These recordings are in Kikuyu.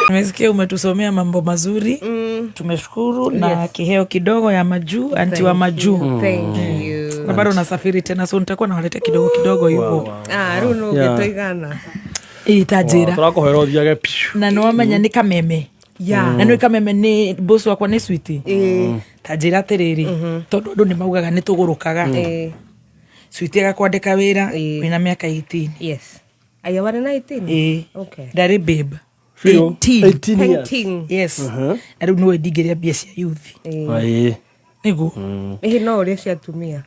Nimesikia umetusomea mambo mazuri. Tumeshukuru na kiheo kidogo ya majuu, anti wa majuu. Thank you. Na bado nasafiri tena, so nitakuwa nawaletea kidogo kidogo hivyo. Ah, rĩu nũ ũngĩtũigana. Ĩ ta njĩra. Tũrakũhoera ũthiage piu. Na nĩ wamenya nĩ kameme. Na nĩ kameme nĩ boss wakwa nĩ switi. Ta njĩra atĩrĩrĩ, tondũ andũ nĩ maugaga nĩ tũgũrũkaga. Switi agakwandĩka wĩra wĩna mĩaka 18. Yes. Aya, warĩ na 18? Ĩ. Okay. Ndarĩ babe. Biũ. 18. 18 years. Painting. Yes. Na rĩu nĩwe ndingĩrĩa mbia cia youth. Ĩĩ. Nĩguo. Ĩhĩ, no ũrĩa cia atumia.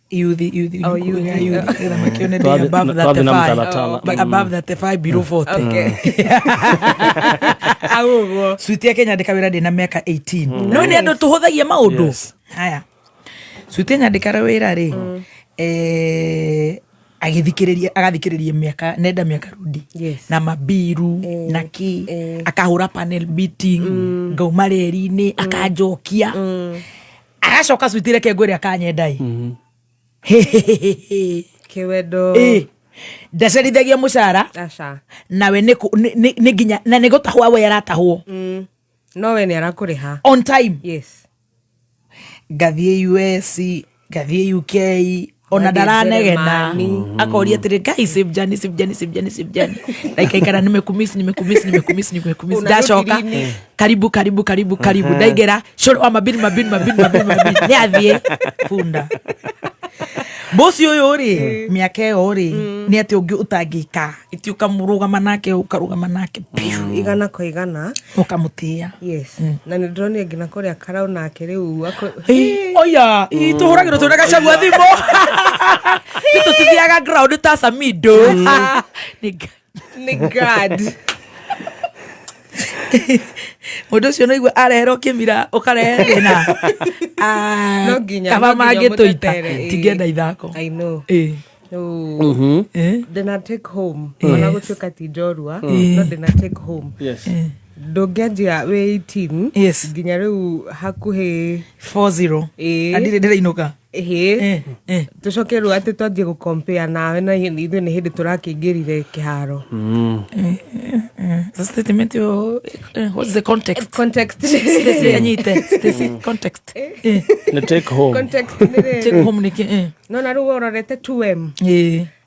Youth, youth, Oh, youth, youth. youth, nĩgetha makĩone ndĩ above Twathiĩ na 35. mũtaratara. But above 35, below 40. Okay. Au ũguo. Switi akĩnyandĩka wĩra ndĩ na mĩaka 18. No nĩ andũ tũhũthagia maũndũ. Haya, switi anyandĩka wĩra rĩ, agĩthikĩrĩria, agathikĩrĩria mĩaka nenda mĩaka rudi na mabiru na kĩ, akahũra panel beating, ngauma reri-inĩ, akanjokia, agacoka, switi, reke ngwĩre, akanyenda ĩ. Kĩwendo. Ĩ, ndacerithagia mũcara. Aca. Nawe nĩ nĩ nginya na nĩ gũtahwo we aratahwo. No we nĩ arakũrĩha. On time. Ngathiĩ US, ngathiĩ UK, ona Ngathiĩ ndaranegena. Jeremani. Akoria atĩrĩ, "Guys, save journey, save journey, save journey, save journey." Ndaikaikara, "Nimekumiss, nimekumiss, nimekumiss, nimekumiss." Unarudi Ndacoka, lini? "Karibu, karibu, karibu, karibu." Ndaingĩra cũrũ wa mabini, mabini, mabini, mabini, mabini, nĩ athiĩ bunda bosi ũyũ rĩ, mĩaka ĩyo rĩ, nĩ atĩ ũngĩ ũtangĩka iti ũkamũrũgama nake, ũkarũgama nake piũ. Igana kwa igana. Ũkamũtĩĩa. Yes, na nĩ ndĩronire nginya kũrĩa karau nake rĩu Oya, tũhũragĩrwo twĩna gacagua thimũ, nĩ tũtithiaga ground ta Samido. Nĩ Nĩ God. Mũndũ ũcio no igua areherwo kĩmira, ũkarehe thĩna. Ah, No nginya- kaba no nginya mangĩtũita. ũmũtetere, ĩĩ. Tingĩenda ithako. I know. Ĩ. Oh. Ndĩna take home, ona gũtuĩka ti njorua, no ndĩna take home. Ndũngĩanjia wĩ 18 nginya rĩu hakuhĩ 40. Ĩĩ. Andirĩ ndĩrainũka. Ĩhĩ. Eh. Tũcoke rĩu atĩ twanjie gũkompea nawe na ithuĩ nĩ hĩndĩ tũrakĩingĩrire kĩharo. The statement yo, what's the context? Context. Stacy anyite Stacy, context. Nĩ take home. Context nĩ rĩrĩ. Take home nĩkĩ? No na rĩu we ũrorete 2M.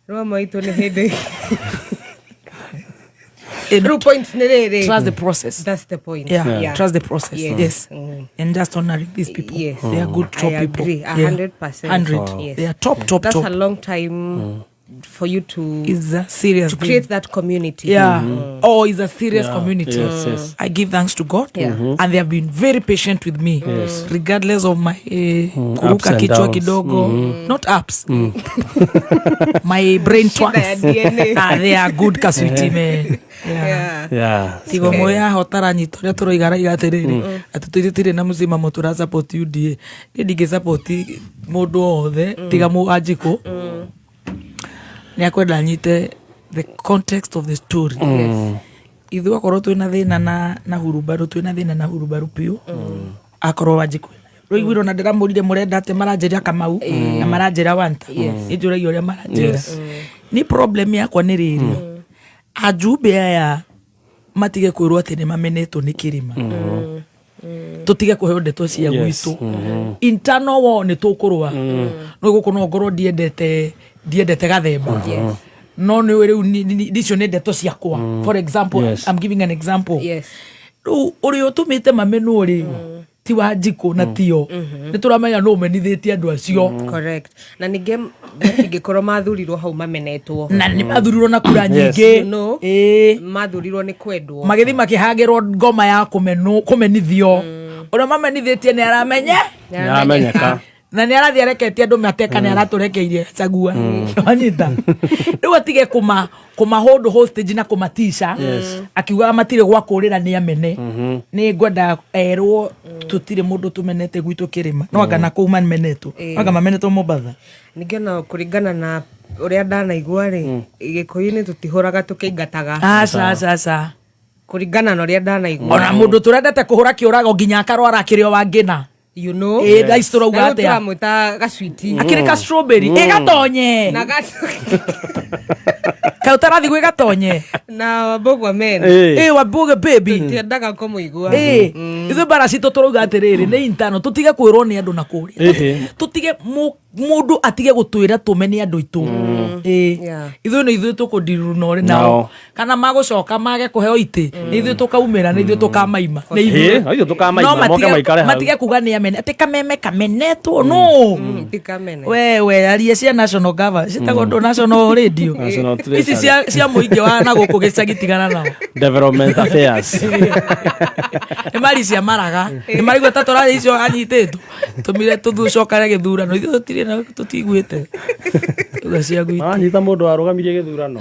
Rĩu maitũ nĩ hĩndĩ rĩu point nĩ rĩrĩ. Trust the process. That's the point. Yeah. Trust the process. Yes. And just honoring these people. They are good, top I people. agree, 100%. 100. Yes. They are top, top, That's top. a long time for you to It's a serious to thing. create that community. Yeah. Oh, it's a serious community. I give thanks to God. And they have been very patient with me. Regardless of my Ups kuruka and kichwa downs. kidogo. Not ups. My brain Shida ya twice. DNA. Ah, they are good kaswiti man. Yeah. Tigo moya ahotara nyita ũrĩa tũroiga, araiga atĩrĩrĩ, atĩ tũtirĩ na mũcimamo, tũra support UDA. Niĩ ndingĩ support mũndũ o wothe tiga Wanjikũ. Nĩ akwenda nyite the context of the story. Ithuĩ akorwo twĩna thĩna na hurubarũ, twĩna thĩna na hurubarũ biũ. Akorwo Wanjikũ rũiguirwo na ndĩramũrire, mũrenda atĩ maranjĩra Kamau na maranjĩra Wanta, nĩnjũragia ũrĩa maranjĩra. Ni problem yakwa nĩ rĩrĩ, ajumbe aya matige kwĩrwo atĩ nĩ mamenetwo nĩ kĩrĩma, tũtige kũheo ndeto cia gwitũ. Internal war nĩ tũkũrũa, no gũkũ no ngorwo ndiendete Gathemba, no nĩ rĩu icio nĩ ndeto ciakwa, for example. I'm giving an example. Rĩu ũrĩa ũtũmĩte mamenwo rĩ, ti Wanjikũ na tio nĩ tũramenya nũ ũmenithĩtie andũ acio. Correct, na ningĩ matingĩkorwo mathurirwo hau mamenetwo. Na nĩ mathurirwo na kura nyingĩ. Ĩĩ. Mathurirwo nĩ kwendwo. Magĩthiĩ makĩhagĩrwo ngoma ya kũmenwo, kũmenithio. Ũrĩa mamenithĩtie nĩ aramenya. Nĩaramenyeka. Na nĩ arathiĩ areketie andũ mateka, nĩ aratũrekeirie Gachagua, wanyita? Rĩu atige kũma hold hostage na kũmatisha akiugaga matirĩ gwa kũrĩra, nĩ amene. Nĩ ngwenda erwo tũtirĩ mũndũ tũmenete gwitũ kĩrĩma, no anga na kũu mamenetwo, anga mamenetwo Mombatha. Ningĩ ona kũringana na ũrĩa ndanaigua rĩ, Gĩkũyũ-inĩ tũtihũraga, tũkĩingataga. Aca, aca, aca. Kũringana na ũrĩa ndanaigua. Ona mũndũ tũrendete kũhũra kĩũrago nginya akarwara akĩrĩ o wangĩna. You know. Ĩ, thaa ici tũrauga Na rĩu atĩa? tũramwĩta gacwiti. Akĩrĩ ka strawberry ĩgatonye. Na Kaĩ ũtarathi gwĩ gatonye? Na Wambũgwa men. Ĩ. Ĩ, Wambũgwe baby. Tiendaga kũmũigua. Ĩ, ithuĩ mbara citũ tũrauga atĩrĩrĩ, nĩ intano, tũtige kwĩrwo nĩ andũ na kũrĩa. Ĩhĩ. Tũtige mũndũ atige gũtwĩra tũmene andũ aitũ. Ĩ. Ithuĩ nĩ ithuĩ tũkũndiruru na ũrĩ nao. Nao. Kana magũcoka mage kũheo itĩ, nĩ ithuĩ tũkaumĩra, nĩ ithuĩ tũkamaima, nĩ ithuĩ. Ĩ, no ithuĩ tũkamaima, No moke maikare hau. matige kuga nĩ amene, atĩ kameme kamenetwo no. Ti kamene. We we aria cia national gava citagwo ndũ national radio. National Ici Treasury. cia mũingĩ wa na gũkũ gĩcagi, tigana nao. Development affairs. Nĩ mari cia maraga, nĩ marigua ta tũrarĩ icio anyitĩtwo tũmire tũthucokare gĩthurano, ithuĩ tũtirĩ na tũtiguĩte uga cia gwitũ. Maranyita mũndũ warũgamirie gĩthurano.